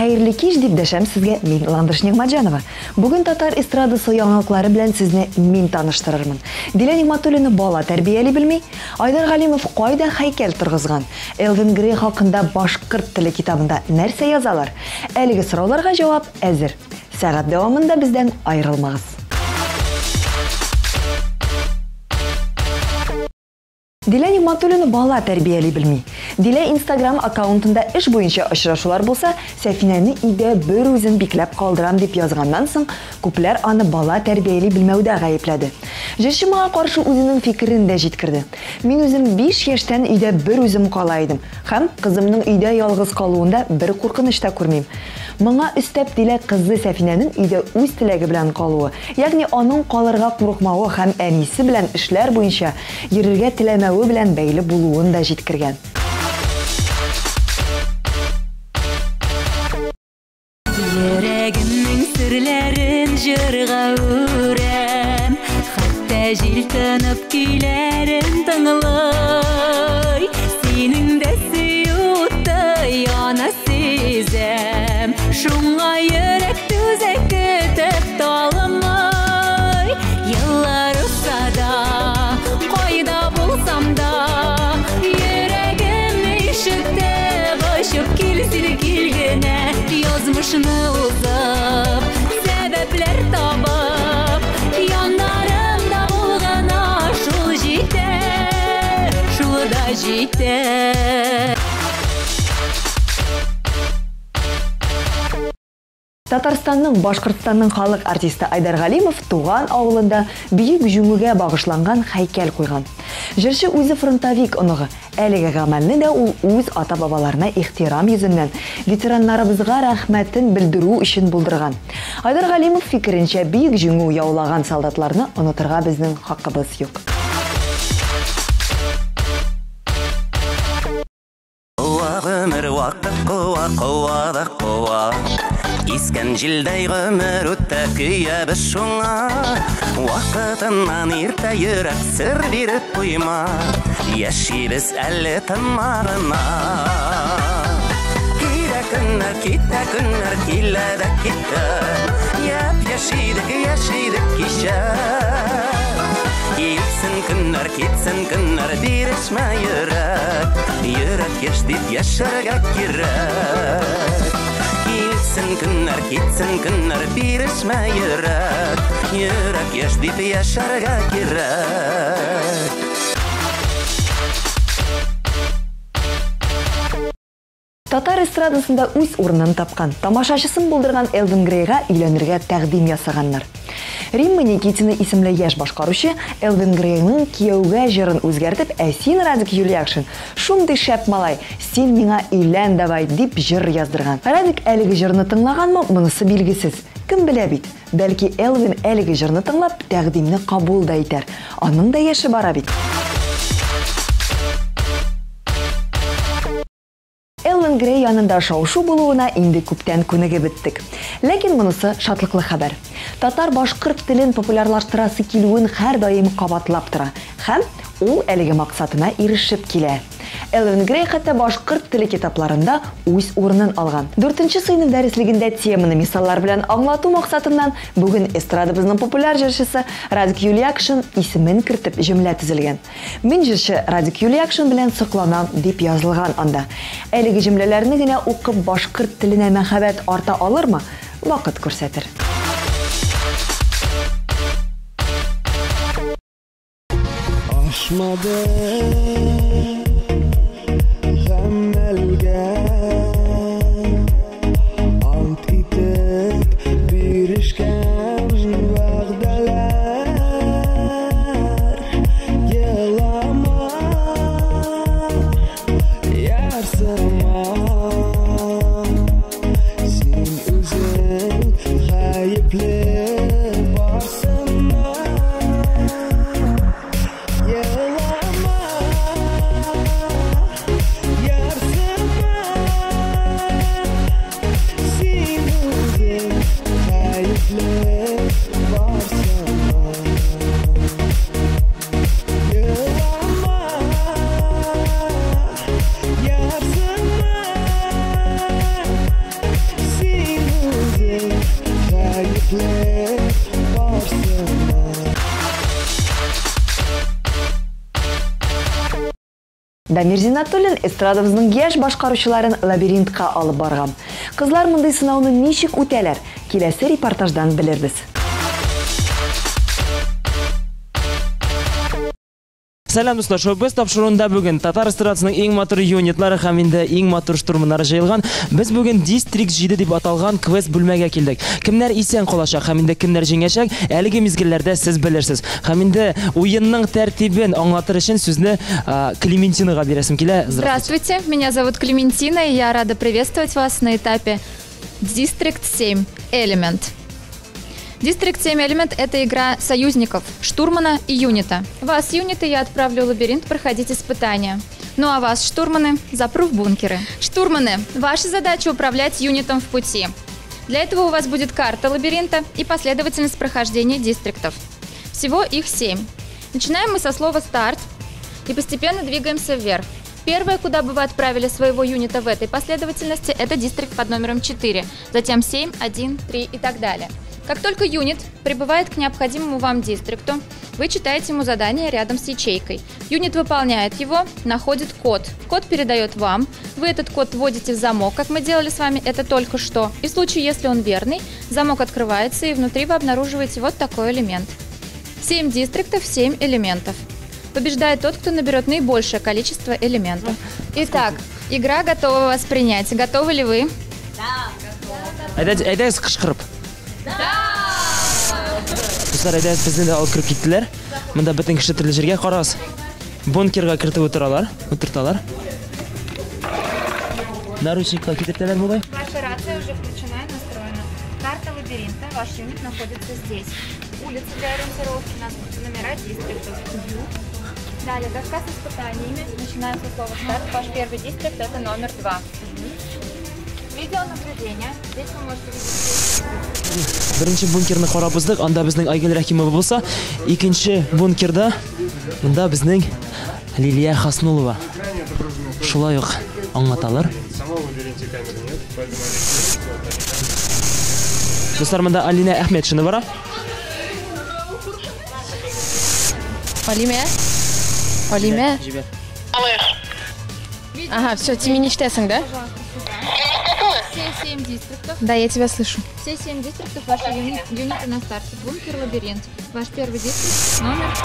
Хәерле кич дип дәшәм сезгә мин, Ландыш Нигъмәтҗанова. Бүген татар эстрадасы яңалыклары белән сезне мин таныштырырмын. Дилә Нигъмәтуллина бала тәрбияли белми, Айдар Галимов кайда һәйкәл торгызган, Элвин Грей хакында башкорт теле китабында нәрсә язалар? Әлеге сорауларга җавап әзер. Сәгать дәвамында бездән аерылмагыз. Дилә Нигъмәтуллина бала тәрбияли белми. Дилә Инстаграм аккаунтында эш буенча очрашулар булса, Сәфинәне өйдә бер үзен бикләп калдырам дип язганнан соң, күпләр аны бала тәрбияли белмәүдә гаепләде. Җырчы моңа каршы үзенең фикерен дә җиткерде. Мин үзем 5 яшьтән өйдә бер үзем кала идем һәм кызымның өйдә ялгыз калуында бер куркыныч та күрмим. Моңа өстәп Дилә кызы Сәфинәнең өйдә үз теләге белән калуы, ягъни аның калырга курыкмавы һәм әнисе белән эшләр буенча йөрергә теләмәве белән бәйле булуын да җиткергән. Йөрәгемнең серләрен җырга үрәм, хәтта җил тынып көйләрен тыңлый. Синең дә сөю уты яна сизәм, шуңа йөрәк түзә көтеп талмый. Еллар узса да, кайда булсам да, йөрәгем ишетеп очып кил син кил генә. Язмышны узып, сәбәпләр табып, яннарымда булгана шул җитә, шул да җитә. Татарстанның, Башкортстанның халык артисты Айдар Галимов туган авылында Бөек Җиңүгә багышланган һәйкәл куйган. Җырчы үзе фронтовик оныгы. Әлеге гамәлне дә ул үз ата-бабаларына ихтирам йөзеннән, ветераннарыбызга рәхмәтен белдерү өчен булдырган. Айдар Галимов фикеренчә, Бөек Җиңү яулаган солдатларны онытырга безнең хакыбыз юк. Куа гомер вакыт куа, куа да куа. Искән җилдәй гомер үтә, көябез шуңа. Вакытыннан иртә йөрәк сер биреп куйма. Яшибез әле тынма гына. Килә көннәр, китә көннәр, килә дә китә. Яп-яшь идек, яшь идек кичә. Килсен көннәр, китсен көннәр, бирешмә йөрәк. Йөрәк яшь дип яшәргә кирәк. Килсен көннәр, китсен көннәр, бирешмә йөрәк. Йөрәк яшь дип яшәргә кирәк. Татар эстрадасында үз урынын тапкан, тамашачысын булдырган Элвин Грейга өйләнергә тәкъдим ясаганнар. Римма Никитина исемле яшь башкаручы Элвин Грейның Кияүгә җырын үзгәртеп, ә син, Радик Юльякшин, шундый шәп малай, син миңа өйлән давай, дип җыр яздырган. Радик әлеге җырны тыңлаганмы, монысы билгесез. Кем белә бит, бәлки Элвин әлеге җырны тыңлап, тәкъдимне кабул да итәр. Аның да яше бара бит. Элвин Грей янында шау-шу булуына инде күптән күнегеп беттек. Ләкин монысы шатлыклы хәбәр. Татар-башкорт телен популярлаштырасы килүен һәрдаим кабатлап тора һәм ул әлеге максатына ирешеп килә. Элвин Грей хәтта башкорт теле китапларында үз урынын алган. Дүртенче сыйныф дәреслегендә теманы мисаллар белән аңлату максатыннан бүген эстрадабызның популяр җырчысы Радик Юльякшин исемен кертеп җөмлә төзелгән. Мин җырчы Радик Юльякшин белән сокланам, дип язылган анда. Әлеге җөмләләрне генә укып башкорт теленә мәхәббәт арта алырмы? Вакыт күрсәтер. Ашмады гамәлгә, ант итеп бирешкән вәгъдәләр. Елама, ярсыма, син үзең гаепле барсына. Елама, Дамир Зиннатуллин эстрадабызның яшь башкаручыларын лабиринтка алып барган. Кызлар мондый сынауны ничек үтәләр? Киләсе репортаждан белербез. Сәлам, дуслар! Шоу-без тапшыруында бүген татар эстрадасының иң матур юнитлары һәм инде иң матур штурманнары җыелган. Без бүген Дистрикт 7 дип аталган квест бүлмәгә килдек. Кемнәр исән калачак һәм инде кемнәр җиңәчәк, әлеге мизгелләрдә сез белерсез. Һәм инде уенның тәртибен аңлатыр өчен сүзне Клементинага бирәсем килә. Здравствуйте, меня зовут Клементина, и я рада приветствовать вас на этапе Дистрикт 7 Элемент. Дистрикт 7 Элемент – это игра союзников, штурмана и юнита. Вас, юниты, я отправлю в лабиринт проходить испытания. Ну а вас, штурманы, запру в бункеры. Штурманы, ваша задача управлять юнитом в пути. Для этого у вас будет карта лабиринта и последовательность прохождения дистриктов. Всего их 7. Начинаем мы со слова «старт» и постепенно двигаемся вверх. Первое, куда бы вы отправили своего юнита в этой последовательности, это дистрикт под номером 4, затем 7, 1, 3 и так далее. Как только юнит прибывает к необходимому вам дистрикту, вы читаете ему задание рядом с ячейкой. Юнит выполняет его, находит код. Код передает вам. Вы этот код вводите в замок, как мы делали с вами это только что. И в случае, если он верный, замок открывается, и внутри вы обнаруживаете вот такой элемент. 7 дистриктов, 7 элементов. Побеждает тот, кто наберет наибольшее количество элементов. Итак, игра готова вас принять. Готовы ли вы? Да, готовы. Әйдәгез кычкырып. Дуслар, әйдәгез, безне дә алып кереп киттеләр. Монда бөтен кеше төрле җиргә карагыз. Бункерга кертеп утыралар, утырталар. Наручникка китертәләр бугай. Ваша рация уже включена и настроена. Карта лабиринта, ваш юнит находится здесь. Улица для ориентировки, номера дистриктов. Далее, доска с испытаниями. Начинаем со слова «старт». Ваш первый дистрикт – это номер 2. Видеонаблюдение. Здесь вы можете видеть... Беренче бункерны карап уздык, анда безнең Айгөл Рәхимова булса, икенче бункерда монда безнең Лилия Хаснулова. Шулай ук аңлаталар. Дуслар, монда Алина Әхмәтшина бара. Алимә? Алимә? Ага, все, ты меня ишетәсең, да? Все 7 дистриктов. Да, я тебя слышу. Все 7 дистриктов ваши юниты на старте. Бункер, лабиринт. Ваш первый дистрикт номер 3.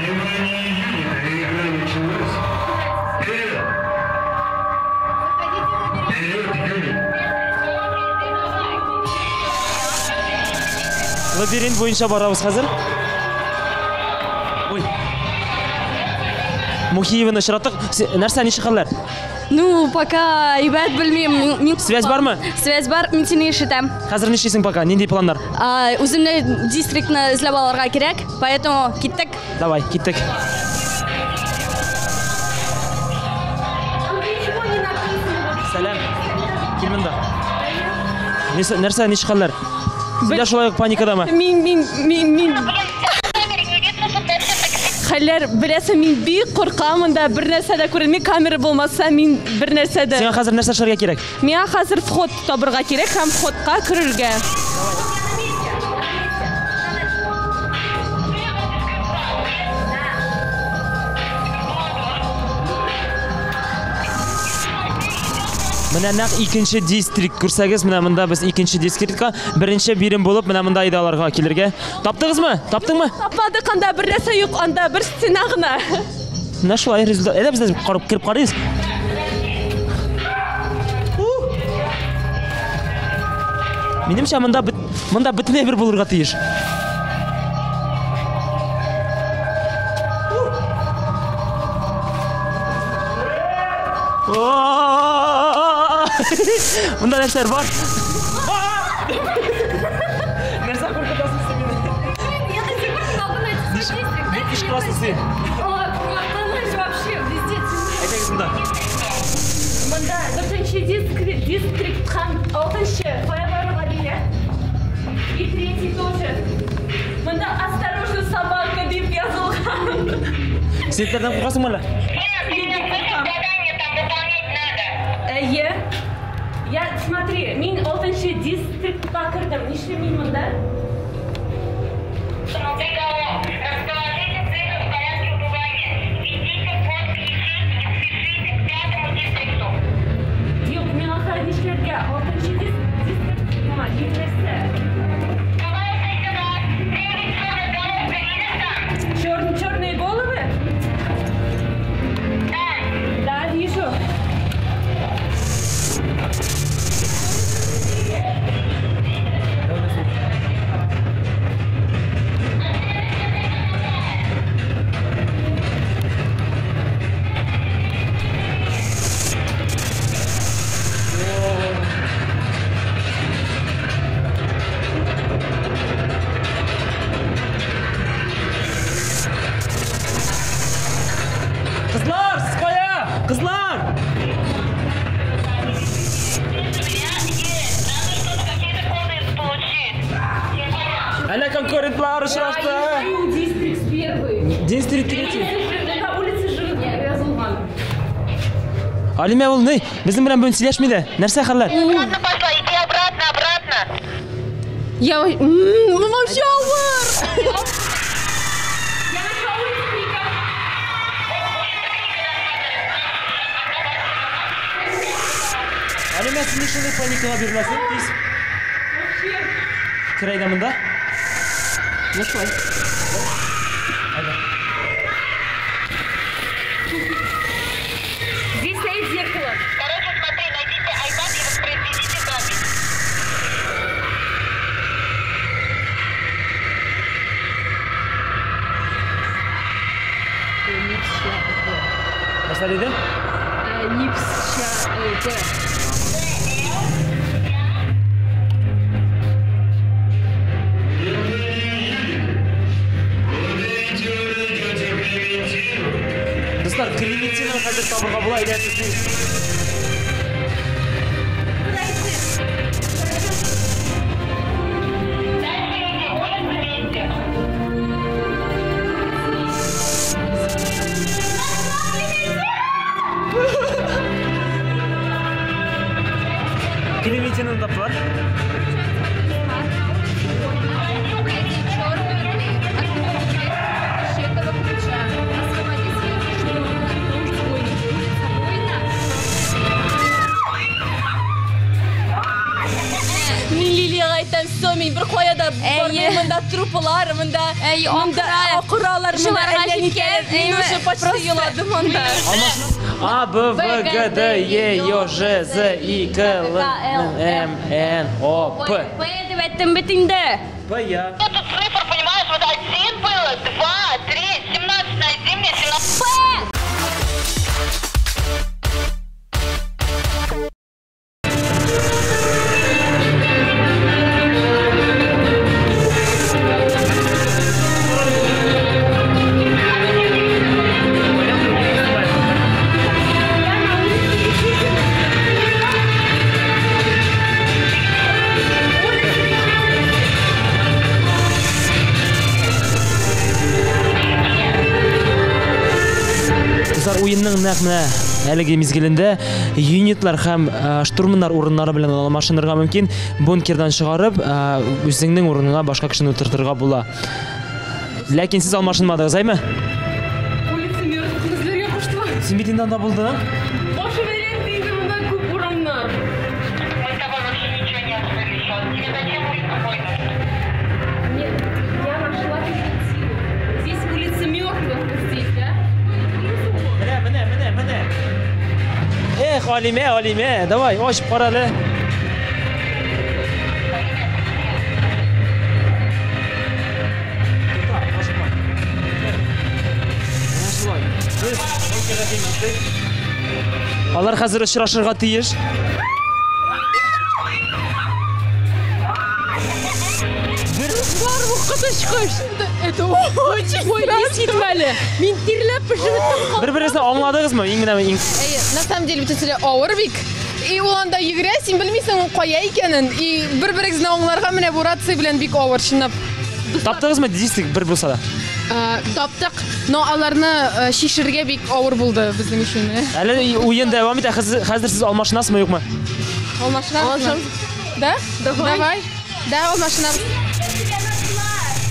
Внимание, юниты, игра началась. Вперед! Вперед, юнит! Лабиринт буенча барабыз хәзер. Ой. Мухиеваны очраттык. Нәрсә, ничек хәлләр? Ну, пока әйбәт, белмим. Мин Связь бармы? Связь бар, мин сине ишетәм. Хәзер нишлисең пока? Нинди планнар? Үземне дистриктны эзләп алырга кирәк, поэтому киттек. Давай, киттек. Сәлам. Кил монда. Нәрсә, ничек хәлләр? Син дә шулай ук паникадамы? Мин, мин, мин, мин. Хәлләр, беләсең, мин бик куркам монда, бер нәрсә дә күренми, камера булмаса, мин бер нәрсә дә. Сиңа хәзер нәрсә эшләргә кирәк? Миңа хәзер вход табырга кирәк һәм входка керергә. Менә нәкъ икенче дистрикт күрсәгез, менә монда без икенче дистриктка беренче бирем булып, менә монда иде аларга килергә. Таптыгызмы? Таптыңмы? Тапмадык, анда бер нәрсә юк, анда бер стена гына. Менә шулай результат. Әйдә, без дә карап кереп карыйбыз. Минемчә, монда бөтенләй бер булырга тиеш. Монда нәрсәләр бар? Нәрсә куркытасың син мине? Ник кычкырасың син? Әйдәгез монда. Монда дүртенче дистрикт һәм алтынчы кая барырга дия? И третий тоже. Монда осторожно, собака дип язылган. Син этләрдән куркасыңмы әллә? Әйе. Я, смотри, мин алтынчы дистриктка кердем. Нишлим мин монда? Әнә конкурентлар очрашты. Дистрикт первый. Дистрикт третий. На улице живых язылган. Алимә ул ни? Безнең белән бүген сөйләшми дә. Нәрсә хәлләр? Обратно пошла, иди обратно, обратно. Я ну вообще авыр. Алимә, син ник шундый паникага биреләсең? Тиз. Кер әйдә монда. Ну шулай. Әйдә. Здесь стоит зеркало. Короче, смотри, найдите iPad и воспроизведите запись. Нәрсә диде? Нипс, П. Дуслар, Клементинаны хәзер табырга була, әйдә сезнең. Клементинаны таптылар. Мин Лилияга әйтәм, все, мин бер кая да бармыйм, монда труплар, монда монда акыралар, монда әллә ниләр. Мин уже почти еладым анда. А, Б, В, Г, Д, Е, Ё, Ж, З, И, К, Л, Н, М, Н, О, П. П дип әйттем бит инде. П, я. Тут цифр, понимаешь, вот один было, два, три, 17, найди мне 17. П! Дуслар, уенның нәкъ менә әлеге мизгелендә юнитлар һәм штурманнар урыннары белән алмашынырга мөмкин. Бункердан чыгарып, үзеңнең урыныңа башка кешене утыртырга була. Ләкин сез алмашынмадыгыз, әйме? Улица мертвых эзләргә куштылар. Син бит инде анда булдың. Башым әйләнде инде, монда күп урамнар. Мы с тобой вообще ничего не обсудили сейчас. Тебе зачем улица Война? Нет, я нашла Клементину. Здесь улица мертвых, вот здесь, да? Менә, менә, менә, менә. Эх, Алимә, Алимә, давай, ачып кара әле. Тукта, ашыкма. Менә шулай. Без бункерга килеп җиттек. Алар хәзер очрашырга тиеш. Бар бу коточкыч. Это очень Ой, искитмәле. Мин тирләп пешеп беттем. Бер-берегезне аңладыгызмы? Иң менә иң Әйе, на самом деле бөтенесе дә авыр бик. И ул анда йөгерә, син белмисең ул кая икәнен. И бер-берегезне аңларга менә бу рация белән бик авыр, чынлап. Таптыгызмы дистрикт бер булса да? Таптык, но аларны чишергә бик авыр булды безнең өчен. Әле уен дәвам итә. Хәзер сез алмашынасызмы, юкмы? Алмашынабызмы? Да? Давай. Давай. Да, алмашынабыз.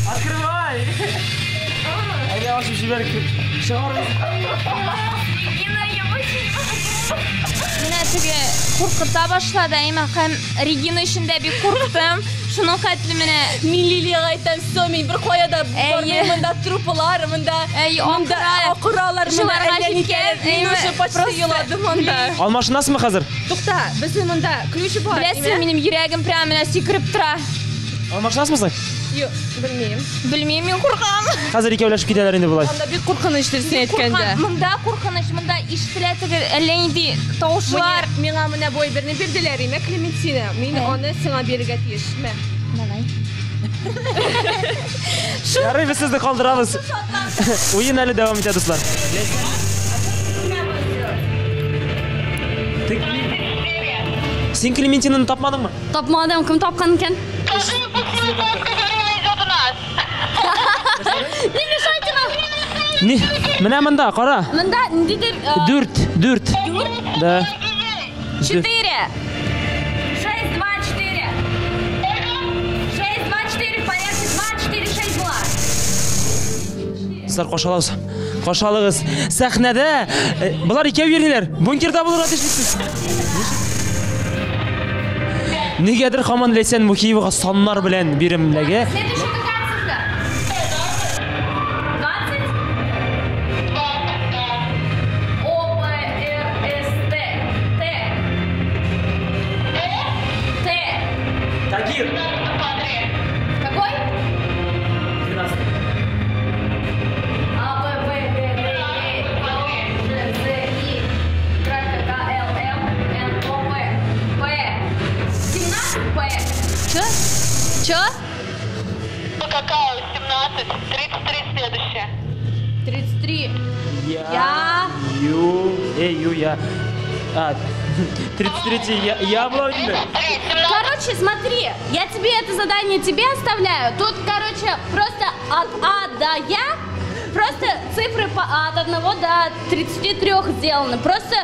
Открывай! Әйдә, ачып җибәр. Чыгарыгыз. Менә теге куркыта башлады, әйме, һәм Регина өчен дә бик курктым. Шуның хәтле менә Мин Лилияга әйтәм, все, мин бер кая да бармыйм, монда труплар, монда монда акыралар, монда әллә ниләр. Мин уже почти еладым анда. Алмашынасызмы хәзер? Тукта, безнең монда ключ бар. Беләсең, минем йөрәгем прямо менә сикереп тора. Алмашынасызмы соң? Юк, белмим. Белмим, мин куркам. Хәзер икәүләшеп китәләр инде болай. Анда бик куркыныч дөресен әйткәндә. Монда куркыныч, монда ишетелә теге әллә нинди тавышлар. Миңа менә бу әйберне бирделәр, име, Клементина. Мин аны сиңа бирергә тиеш. Мә. Давай. Ярый, без сезне калдырабыз. Уен әле дәвам итә, дуслар. Син Клементинаны тапмадыңмы? Тапмадым, кем тапкан икән? Скажи, пусть Лука, которая идет у нас. Ни? Менә монда, кара. Монда ниндидер... Дүрт, дүрт. Дүрт? Да. Четыре. Шесть, два, четыре. Шесть, два, четыре, в порядке. Два, четыре, шесть была. Дуслар, кашалабыз. Кашалыгыз. Сәхнәдә э, болар икәү йөриләр. Бункерда булырга тиеш бит сез. Нигәдер һаман Ләйсән Мухиевага саннар белән биремләге. Следующая какая цифра? 20? О, П, Р, С, Т. Т. Т. Тагир. Какой? А, Б, В, Г, Д, Е, Л, Ж, З, И, кратко К, Л, М, Н, О, П. П. 17 П. Чё? Чё? Какао, 17, 33 следующее. 33. Я. Я. Ю. Э, ю, я. А, 33 я, я была Короче, смотри, я тебе это задание тебе оставляю. Тут, короче, просто от А до Я, просто цифры по, от 1 до 33 сделаны. Просто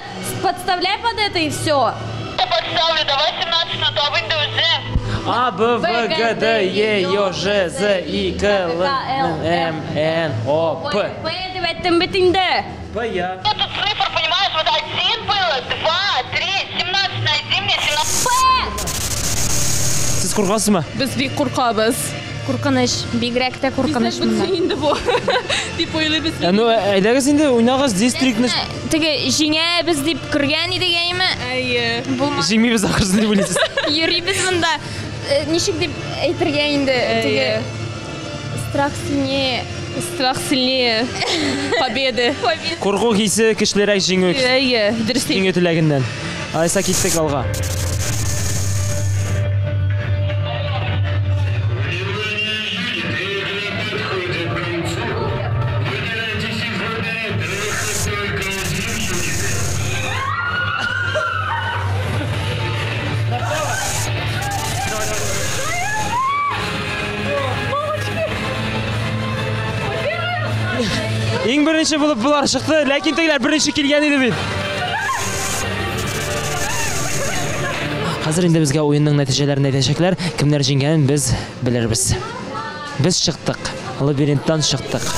подставляй под это и все. Я подставлю, давай 17 на то Windows А, Б, В, Г, Д, Е, Ё, Ж, З, И, К, Л, Н, М, Н, О, П. П дип әйттем бит инде. П, я. Тут цифр, понимаешь, вот один было, два, три, 17, найди мне 17. П! Сез куркасызмы? Без бик куркабыз. Куркыныч, бигрәк тә куркыныч монда. инде бу. Дип уйлыйбыз. Ә, ну, әйдәгез инде, уйнагыз дистрикны. Теге җиңәбез дип кергән идек, әйме? Әйе. Булмады. Җиңмибез ахрысы дип уйлыйсыз. Йөрибез монда. Э, Ничек дип әйтергә инде? Теге страх сильнее. Страх сильнее победы. Курку хисе көчлерәк җиңү. Әйе, дөрес. Җиңү теләгеннән. Алайса киттек алга. Иң беренче булып болар чыкты, ләкин тегеләр беренче килгән иде бит. Хәзер инде безгә уенның нәтиҗәләрен әйтәчәкләр. Кемнәр җиңгәнен без белербез. Без чыктык. Лабиринттан чыктык.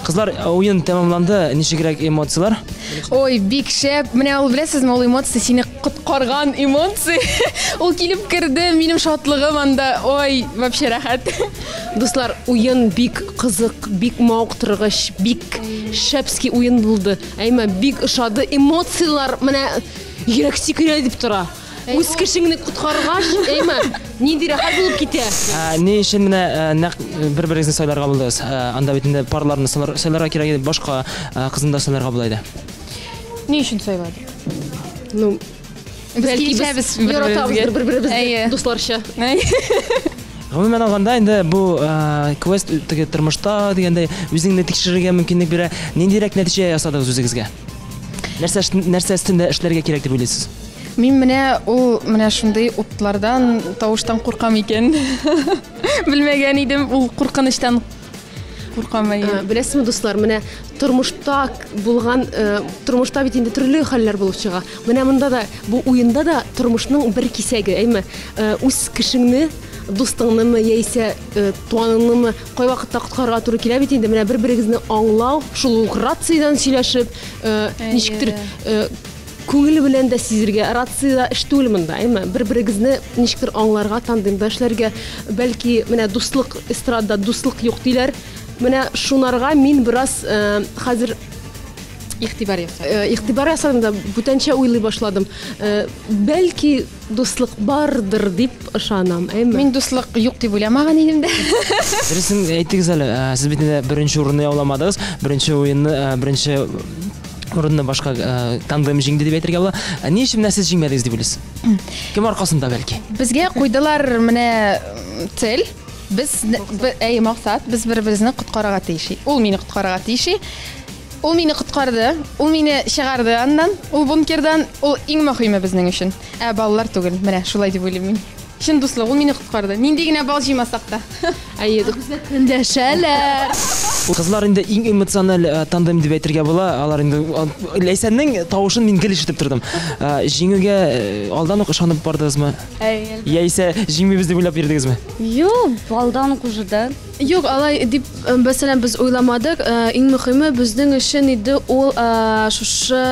Кызлар, уен тәмамланды. Ничегрәк эмоцияләр? Ой, бик шәп. Менә ул беләсезме, ул эмоция сине коткарган эмоция. Ул килеп керде, минем шатлыгым анда. Ой, вообще рәхәт. Дуслар, уен бик кызык, бик мавыктыргыч, бик шәпский уен булды. Әйме, бик ошады. Эмоцияләр менә йөрәк сикерә дип тора. Үз кешеңне коткаргач, әйме, нинди рәхәт булып китә. Ә, ни өчен менә ә, нәкъ бер-берегезне сайларга булдыгыз? Ә, анда бит инде парларны сайлар- сайларга кирәк иде, башка ә, кызны да сайларга була иде. Ни өчен сайладык? Ну, Без бәлки без килешәбез бер-беребезгә. яратабыздыр бер-беребезне, Әйе. дусларча. Гомумән алганда инде бу ә, квест теге тормышта дигәндәй үзеңне тикшерергә мөмкинлек бирә. Ниндирәк нәтиҗә ясадыгыз үзегезгә? Нәрсә нәрсә өстендә эшләргә кирәк дип уйлыйсыз? Мин менә ул менә шундый утлардан, тавыштан куркам икән. Белмәгән идем, ул куркынычтан куркам әйе. Э, Беләсезме, дуслар, менә тормышта булган, э, тормышта бит инде төрле хәлләр булып чыга. Менә монда да, бу уенда да тормышның бер кисәге, әйме? Э, үз кешеңне, дустыңнымы, яисә туганыңнымы кайвакытта коткарырга туры килә бит инде. Менә бер-берегезне аңлау, шул ук рациядән сөйләшеп, ничектер күңел белән дә сизергә, рациядә эш түгел монда, әйме? Бер-берегезне ничектер аңларга, тандемда эшләргә, бәлки менә дуслык эстрадада дуслык юк диләр. Менә шунарга мин бераз хәзер игътибар ясадым. Игътибар ясадым да, бүтәнчә уйлый башладым. Бәлки дуслык бардыр дип ышанам, әйме? Мин дуслык юк дип уйламаган идем дә. Дөресен әйтегез әле, сез бит инде беренче урынны яуламадыгыз, беренче уенны, беренче урынны башка тандем җиңде дип әйтергә була. Ни өчен менә сез җиңмәдегез дип уйлыйсыз? Кем аркасында бәлки? Безгә куйдылар менә цель. Без, әй, максат, без бер-беребезне коткарырга тиеш. Ул мине коткарырга тиеш. Ул мине коткарды, ул мине чыгарды аннан, ул бункердан, ул иң мөһиме безнең өчен. Ә баллар түгел, менә шулай дип уйлыйм мин. Чын дуслык, ул мине коткарды. Нинди генә балл җыймасак та. Әйе, көндәшәләр. Кызлар инде иң эмоциональ тандем дип әйтергә була. Алар инде Ләйсәннең тавышын мин гел ишетеп тордым. Җиңүгә алдан ук ышанып бардыгызмы? Әйе. Яисә җиңмибез дип уйлап йөрдегезме? Юк, алдан ук уже, да. Юк, алай дип, мәсәлән, без уйламадык. Иң мөхиме безнең өчен иде ул шушы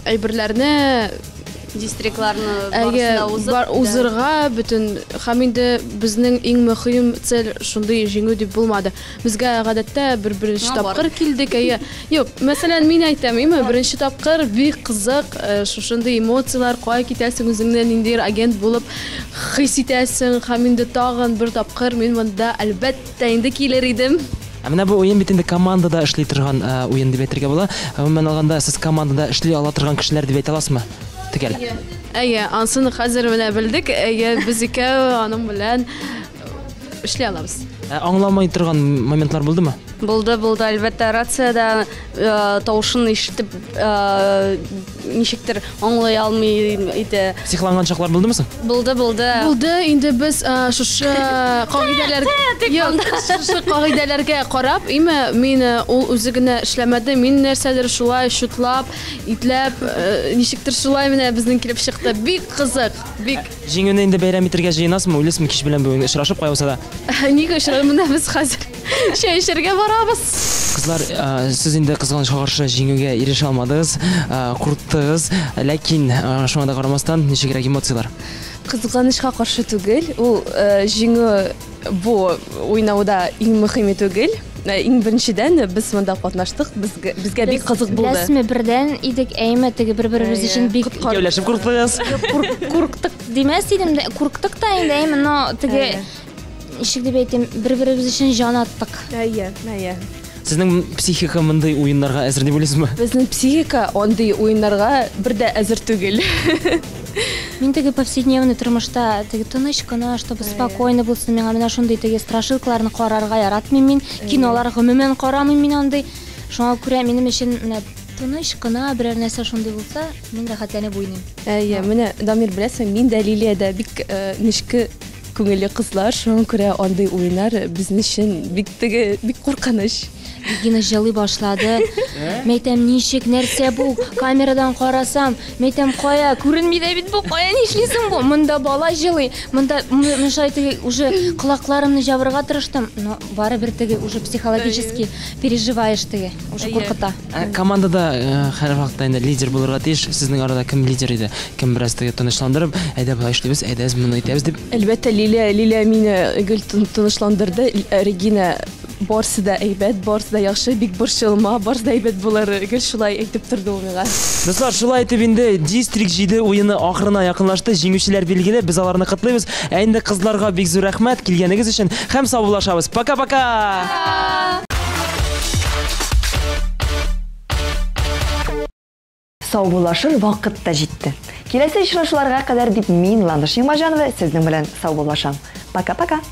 әйберләрне Дистрикларны барысын да узып, бар, узырга бөтен һәм инде безнең иң мөхим цель шундый җиңү дип булмады. Безгә гадәттә бер беренче тапкыр килдек, әйе. Юк, мәсәлән, мин әйтәм, име, беренче тапкыр бик кызык, шушындый эмоцияләр, кая китәсең, үзеңне ниндидер агент булып хис итәсең һәм инде тагын бер тапкыр мин монда әлбәттә инде килер идем. Ә менә бу уен бит инде командада эшли торган уен дип әйтергә була. Гомумән алганда, сез командада эшли ала торган кешеләр дип әйтә аласызмы? Төгәл. Әйе, ансын хәзер менә белдек. Әйе, без икәү аның белән эшли алабыз. Ә аңламый торган моментлар булдымы? Булды, булды, әлбәттә, рациядә тавышын ишетеп, ничектер аңлый алмый иде. Психланган чаклар булдымы соң? Булды, булды. Булды, инде без шушы кагыйдәләр, юк, шушы кагыйдәләргә карап, име, мин ул үзе генә эшләмәде, мин нәрсәдер шулай чутлап, итләп, ничектер шулай менә безнең килеп чыкты. Бик кызык, бик. Җиңүне инде бәйрәм итергә җыенасызмы, уйлыйсызмы кич белән бүген очрашып кая булса да? Нигә очрашып, менә без хәзер чәй эчәргә барабыз. Кызлар, сез инде кызганычка каршы җиңүгә ирешә алмадыгыз, курыктыгыз, ләкин шуңа да карамастан, ничегрәк эмоцияләр? Кызганычка каршы түгел, ул җиңү бу уйнауда иң мөһиме түгел. Иң беренчедән без монда катнаштык, безгә бик кызык булды. Беләсезме, бердән идек, әйме, теге бер-беребез өчен бик Икәүләшеп курыктыгыз. Курыктык димәс идем дә, курыктык та инде, әйме, но теге ничек дип әйтим, бер-беребез өчен җан аттык. Әйе, әйе. Сезнең психика мондый уеннарга әзер дип уйлыйсызмы? Безнең психика андый уеннарга бер дә әзер түгел. Мин теге повседневный тормышта теге тыныч кына, чтобы спокойно булсын миңа. Менә шундый теге страшилкаларны карарга яратмыйм мин. Кинолар гомумән карамыйм мин андый. Шуңа күрә минем өчен менә тыныч кына берәр нәрсә шундый булса, мин рәхәтләнеп уйныйм. Әйе, менә Дамир, беләсең, мин дә Лилия дә бик нечкә күңелле кызлар, шуңа күрә андый уеннар безнең өчен бик теге, бик куркыныч. Регина җылый башлады. Мәйтәм, ничек, нәрсә бу? Камерадан карасам, мәйтәм, кая, күренми дә бит бу, кая, нишлисең бу? Монда бала җылый, монда шулай теге уже колакларымны җабырга тырыштым, но барыбер теге уже психологически переживаешь теге, уже куркыта. Ә командада һәрвакытта инде лидер булырга тиеш. Сезнең арада кем лидер иде? Кем бераз теге тынычландырып, әйдә болай эшлибез, әйдә без моны итәбез дип? Әлбәттә, Лилия, Лилия мине гел тынычландырды. Регина, барсы да әйбәт, барсы да яхшы, бик борчылма, барсы да әйбәт булыр. Гел шулай әйтеп торды ул миңа. Дуслар, шулай итеп инде Дистрикт 7 уены ахырына якынлашты. Җиңүчеләр билгеле, без аларны котлыйбыз. Ә инде кызларга бик зур рәхмәт килгәнегез өчен һәм саубуллашабыз. Пока-пока! Саубуллашыр вакыт та җитте. Киләсе очрашуларга кадәр дип мин, Ландыш Нигъмәтҗанова, сезнең белән саубуллашам. Пока-пока!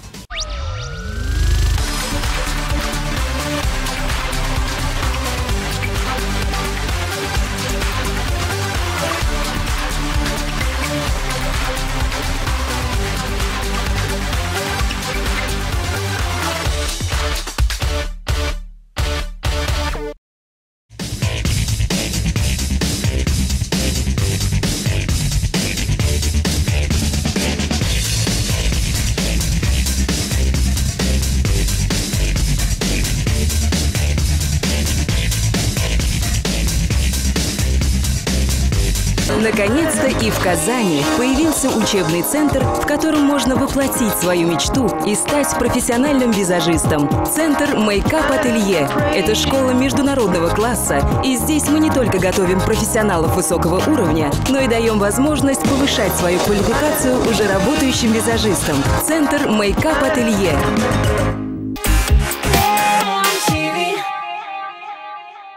Наконец-то и в Казани появился учебный центр, в котором можно воплотить свою мечту и стать профессиональным визажистом. Центр Makeup Ателье – это школа международного класса, и здесь мы не только готовим профессионалов высокого уровня, но и даем возможность повышать свою квалификацию уже работающим визажистам. Центр Makeup Ателье.